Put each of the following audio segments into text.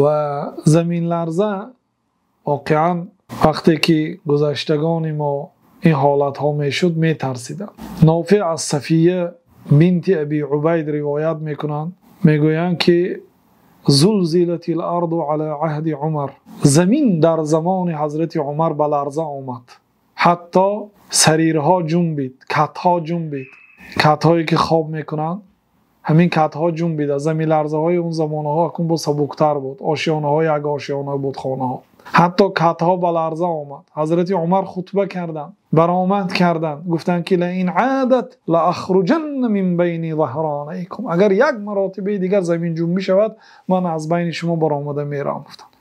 Ва заминларза воқеан вақте ки гузаштагони мо ин ҳолатҳо мешуд, метарсиданд. Нофеъ аз Сафия бинти Абӣ Убайд ривоят мекунанд, мегӯянд ки زلزلت الأرض على عهد عمر. Замин дар замони ҳазрати Умар ба ларза омад, ҳатто сарирҳо ҷунбид, катҳо ҷунбид, катҳое ки хоб мекунанд, ҳамин катҳо ҷунбид. Аз заминларзаҳои он замонҳо акнун боз сабуктар буд, ошёнаҳо як ошёна буд, хонаҳо, ҳатто катҳо ба ларза омад. Ҳазрати Умар хутба карданд, баромад карданд, гуфтанд ки لئن عادت لأخرجن من بين ظهرانيكم. Агар як маротиба дигар замин ҷунбӣ шавад, ман аз байни шумо баромада меравам, гуфтанд.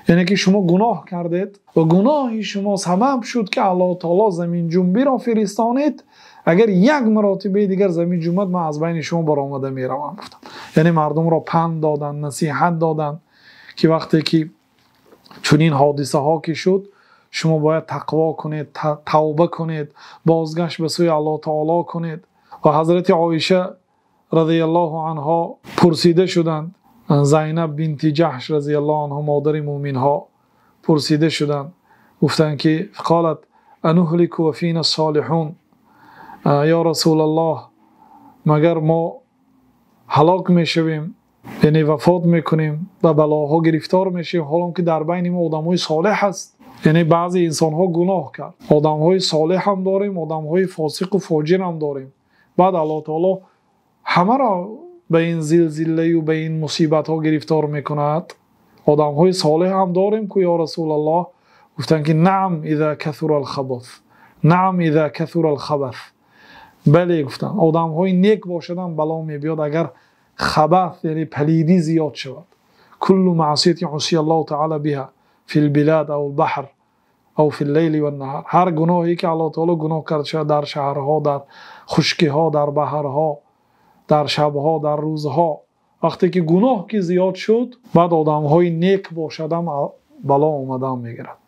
Яъне ки шумо гуноҳ кардед ва гуноҳи шумо сабаб шуд ки Аллоҳи таъоло замин ҷунбиро фиристонид. Агар як маротиба дигар замин ҷунбад, ман аз байни шумо баромада меравам, гуфтанд. Яъне мардумро панд доданд, насиҳат доданд ки вақте ки чунин ҳодисаҳо ки шуд, шумо бояд тақво кунед, тавба кунед, бозгашт ба сӯи Аллоҳи таъоло кунед. Ва ҳазрати Оиша разияллоҳу анҳо пурсида шуданд, Зайнаб бинти Ҷаҳш разияллоҳу анҳо, модари мӯъминҳо, пурсида шуданд, гуфтанд ки قالت أنهلك وفينا الصالحون. Ё Расулуллоҳ, магар мо ҳалок мешавем, яъне вафот мекунем ва балоҳо гирифтор мешавем, ҳол он ки дар байни мо одамҳои солеҳ ҳаст? Яъне баъзе инсонҳо гуноҳ кард, одамҳои солеҳ ҳам дорем, одамҳои фосиқ ва фоҷир ҳам дорем. Баъд Аллоҳи таъоло ҳамаро ба ин зилзила ва ба ин мусибатҳо гирифтор мекунад. Одамҳои солеҳ ҳам дорем ку, ё Расулуллоҳ? Гуфтанд ки نعم إذا كثر الخبث، نعم إذا كثر الخبث. Бале, гуфтанд, одамҳои нек бошаданд, бало меояд агар хабас, яъне палидӣ зиёд шавад. كل معصية عصي الله تعالى بها في البلاد أو البحر أو في الليل والنهار. Ҳар гуноҳе ки Аллоҳи таъоло гуноҳ кард шавад дар шаҳрҳо, дар хушкиҳо, дар баҳрҳо, дар шабҳо, дар рӯзҳо, вақте ки гуноҳ ки зиёд шуд, баъд одамҳои нек бошаданд, бало омадан мегирад.